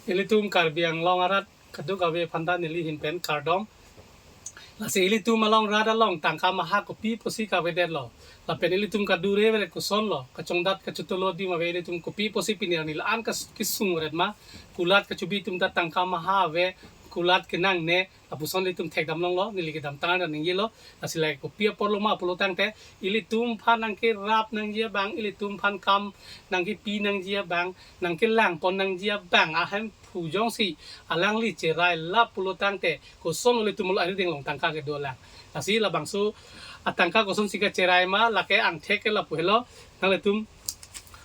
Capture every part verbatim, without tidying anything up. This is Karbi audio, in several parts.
Ilitum Karbi Anglong arat kadokave aphanta neli ahin pen kardom. Lasi ilitum along rat along tangka maha kopi pusi kavedetlo, lapen ilitum kadure-vere kosonlo, kachongdat kachotolo adim ave, ilitum kopi pusi pini arni la-an kas-, kesung ret ma, kulat kachobi atum ta tangka maha ave, kulat kenangne, lapuson ilitum thekdam longlo, neli kedamtang nangnelo. Lasi lahai kopi apotlo ma pulo tangte, ilitum aphan nangkerap nangji abang, ilitum aphan kam nangkepi nangji abang, nangkelangpon nangji abang ahemphu jongsi alangli cherai lap pulo tangte, koson ilitum lo ari ding along tangka kedo lang. Lasi labangso atangka kosonsi kacherai ma, lake angthek ke lapu helo, nanglitum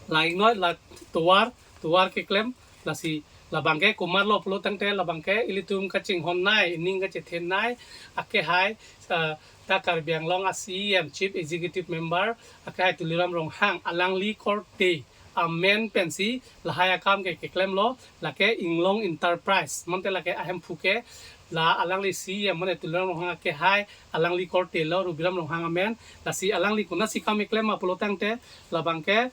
la-iknoi, la tovar, tovar keklem. Lasi labangke komatlo pulo tangte, labangke ilitum kachinghonnei, ining kachethenei akehai, eh, ta Karbi Anglong a C E M, Chief Executive Member akehai Tuliram Ronghang, alangli korte amen pensi lahai akam ke keklemlo, lake Inglong Enterprise, mante lake ahemphu ke la alangli C E M mane Tuliram Ronghang akehai, alangli kortelo, Rubiram Ronghang amen. Lasi alangli konatsi kam keklem ma pulo tangte, labangke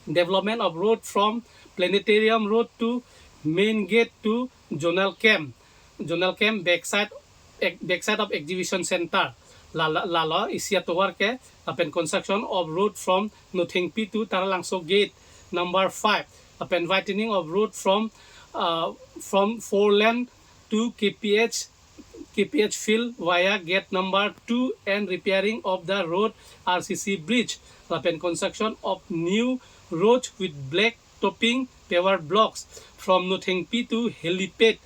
development of road from Planetarium Road to main gate to Zonal Camp, Zonal Camp backside, ex-, backside of Exhibition Center. La, la, lalo isi atovar ke, lapen construction of road from Nothengpi to Taralangso Gate number five, lapen widening of road from, uh, from four lane to K P H, K P H field via gate number two and repairing of the road R C C bridge, lapen construction of new road with black topping paver blocks from Nothengpi to helipad,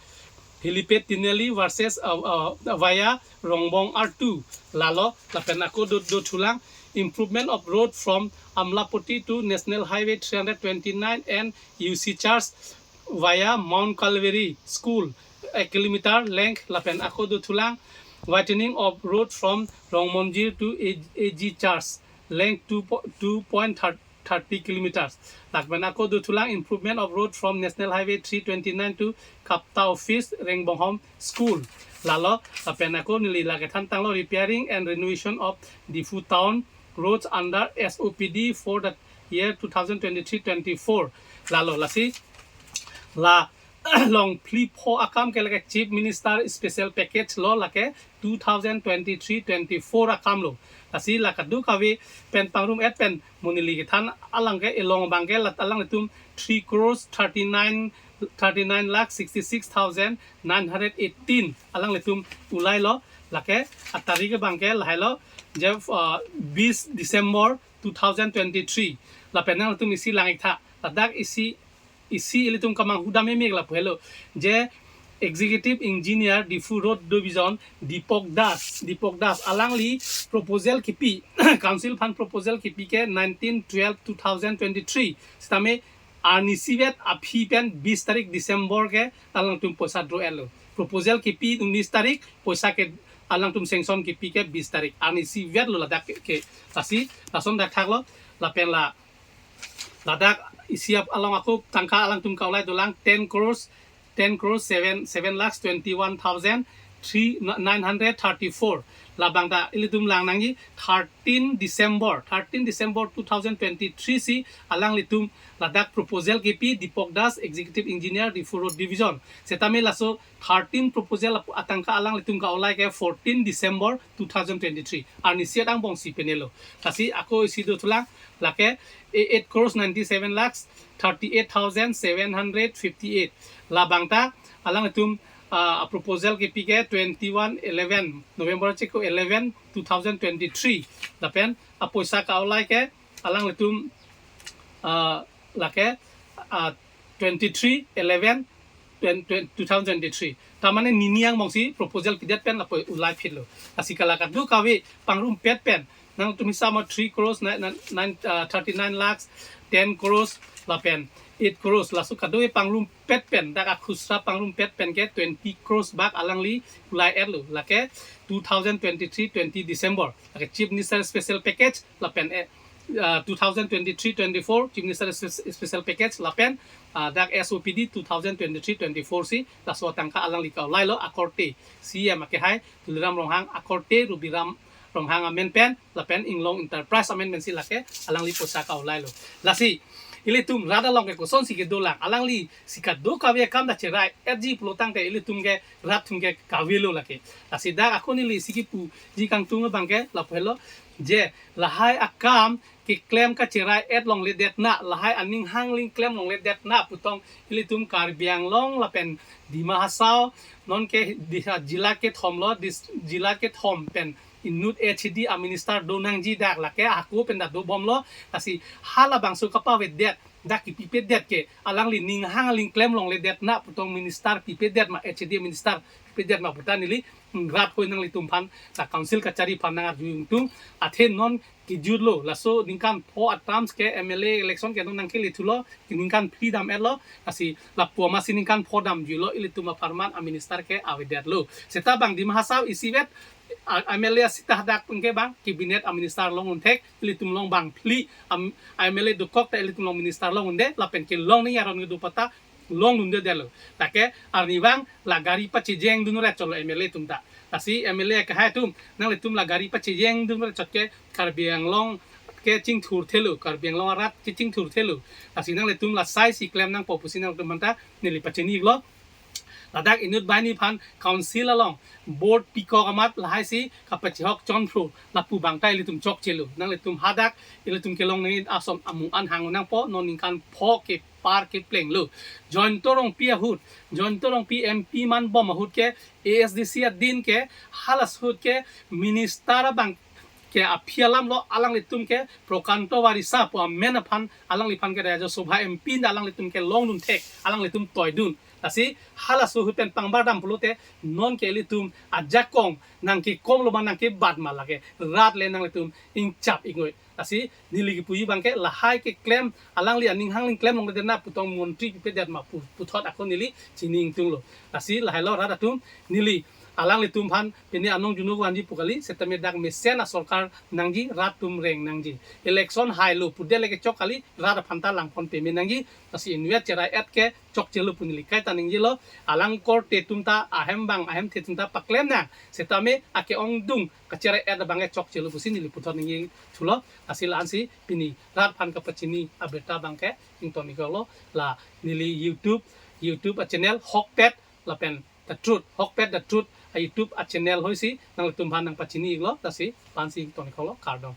helipad Tinali versus, uh, uh, via Rongbong R two. Lalo, lapen ako do, dothulang, improvement of road from Amlapatty to National Highway three hundred twenty-nine and U C Church via Mount Calvary School, a kilometer length, lapen ako dothulang, widening of road from Rongmonjir to A G Church, length two po-, two point thirty kilometers. Lapen ako dothulang, improvement of road from National Highway three twenty-nine to Kapta Office, Rengbonghom School. Lalo, lapen ako neli lake than tanglo, repairing and renovation of Diphu town roads under S O P D for the year two thousand twenty-three twenty-four. Lalo, lasi la along phli pho akam ke lake Chief Minister Special Package lo, lake two thousand twenty-three twenty-four akam lo. Lasi la kadokave pen pangrum-et pen mo neli kethan alang ke, along abangke la alanglitum three crores thirty-nine, thirty-nine lakh sixty-six thousand nine hundred eighteen alanglitum ulailo. Lake atarik abangke lahailo, je, uh, bis December two thousand twenty-three. Lapen nangtum isi lang-ik tha, ladak isi, isi ilitum kamanghudam emek lapu helo, je Executive Engineer Diphu Road Division Deepak Das, Deepak Das alangli proposal kipi, Council aphan proposal kipi ke nineteen twelve two thousand twenty-three. Sitame arnisi vet aphi pen bis tarik December ke alangtum poisa draw-etlo. Proposal kipi unis tarik, poisa ke alangtum sanction kipi ke bis tarik. Arnisi vetlo ladak ke, ke. Lasi lason dak thaklo, lapen la ladak isi ap along ako tangka alangtum ka-ulai dolang, ten crores, ten crores seven, seven lakhs twenty-one thousand three, nine hundred thirty-four. Labang ta ilitum lang nangji, thirteen December, thirteen December two thousand twenty-three si alanglitum ladak proposal kipi, Deepak Das, Executive Engineer, Diphu Road Division. Sitame laso thirteen proposal ap-, atangka alanglitum ka-ulai ke fourteen December two thousand twenty-three. Arnisi angbong si penelo. Lasi ako isi dothulang, lake eight crores ninety-seven lakhs thirty-eight thousand seven hundred fifty-eight. Labang ta alanglitum, ah, proposal kipi ke twenty-one eleven, November cheko eleven two thousand twenty-three. Lapen apoisa ka-ulai ke alanglitum, ah, lake, ah, twenty-three eleven two thousand twenty-three. Tamane nini angbong si proposal pidet pen lapu ulai phitlo. Lasi la kadokave pangrumpet pen, nangtum hisap ma three crores nine, nine, nine, uh, thirty-nine lakhs, ten crores, lapen eight crores. Laso kadokave pangrumpet pen, dak akhusra pangrumpet pen ke twenty crores bak alangli ulai-etlo. Lake two thousand twenty-three twenty December. Lake Chief Minister Special Package, lapen, eh, uh, two thousand twenty-three twenty-four Chief Minister Spe-, Special Package, lapen, uh, dak S O P D two thousand twenty-three twenty-four si laso atangka alangli ka-ulailo, akorte C E M akehai Tuliram Ronghang, akorte Rubiram Ronghang amen pen, lapen Inglong Enterprise amen pensi lake alangli poisa ka-ulailo. Lasi Ilitum rat along ke kosonsi kedolang, alangli si kadokave akam ta cherai-etji pulo tangte ilitum ke rat atum ke kavelo lake. Lasi dak ako neli si kipuji kangtung abang ke lapu helo, je lahai akam keklem kacherai-et longledet na, lahai aning hangling klem longledet na putong ilitum Karbi Anglong lapen Dima Hasao non ke di-, jila kethom lo, dis-, jila kethom pen inut H A D a minister do nangji, dak lake ako pen ta dobomlo. Lasi halabangso kapavedet, dak kipipedet ke alangli ning hangling klem longledet na putong minister pipedet ma, H A D minister pipedet ma puta neli, mm, rat hoi nanglitum aphan, ta council kachari aphan nangarju ingtung. Athe non kejutlo, laso ningkan pho a-terms ke M L A election ke non nangkelethulo, ningkan phli dam-etlo, lasi lapu amatsi ningkan pho damjutlo ilitum apharman a minister ke avedetlo. Seta bang Dima Hasao isivet a-, M L A sita hadak pun ke bang cabinet a minister longdun thek, ilitum along bang phli am-, M L A dokok ta ilitum along minister longdunde, lapen kelong ni aron kedo pata longdundedetlo. Lake arnivang la gari pachejengdun ret cholo M L A atum ta. Lasi M L A kahai atum, nanglitum la gari pachejengdun ret chot ke Karbi Anglong ke chingthurthelo, Karbi Anglong arat ke chingthurthelo. Lasi nanglitum la saisi klem nangpo pusi nangtum aphanta neli pachini-iklo. Ladak inut banghini aphan council along vote pikok amat lahaisi kapachehok chonphro lapu bang ta ilitum chokchelo. Nanglitum hadak ilitum kelong nangji ason amung an hang nangpo, non ningkan pho kepar keplenglo. Jayanta Rongpi ahut, Jayanta Rongpi M P manbom ahut ke A S D C adin ke halaso ahut ke minister abang ke aphi alamlo, alanglitum ke Prokanta Warisa pu amen aphan, alangliphan ke Rajya Sabha M P ta alanglitum kelongdun thek, alanglitum toidun. Lasi halaso ahut pen pangbar dam pulote non ke ilitum ajakong nangkekomlo ma nangkebat ma, lake rat le nanglitum ingchap ingoi. Lasi neli kipuji abang ke lahai keklem alangli aning hangling klem longledet na putong montri pipedet ma pu-, puthot ako neli chini ingtunglo. Lasi lahailo rat atum, neli alanglitum aphan pini anong junuk vanji pu kali, setame dak mesen asorkar nangji, rat atum reng nangji. Election hailo pudet le kechok kali, rat aphan ta langpon peme nangji. Lasi inutvet cherai-et ke chokchelo pu neli kaita ningjelo. Alang korte atum ta ahem bang ahemthe atum ta paklem nang, setame ake-ongdung kacherai-et abang ke chokchelo pusi neli puthot ningjithulo. Lasi la-ansi pini rat aphan kapachini abirta abang ke ington-iklo. La neli YouTube, YouTube a-channel Hokpet lapen The Truth, Hokpet The Truth a-YouTube a-channel hoisi nanglitum aphan nangpachini-iklo. Lasi la-ansi ington-iklo, kardom.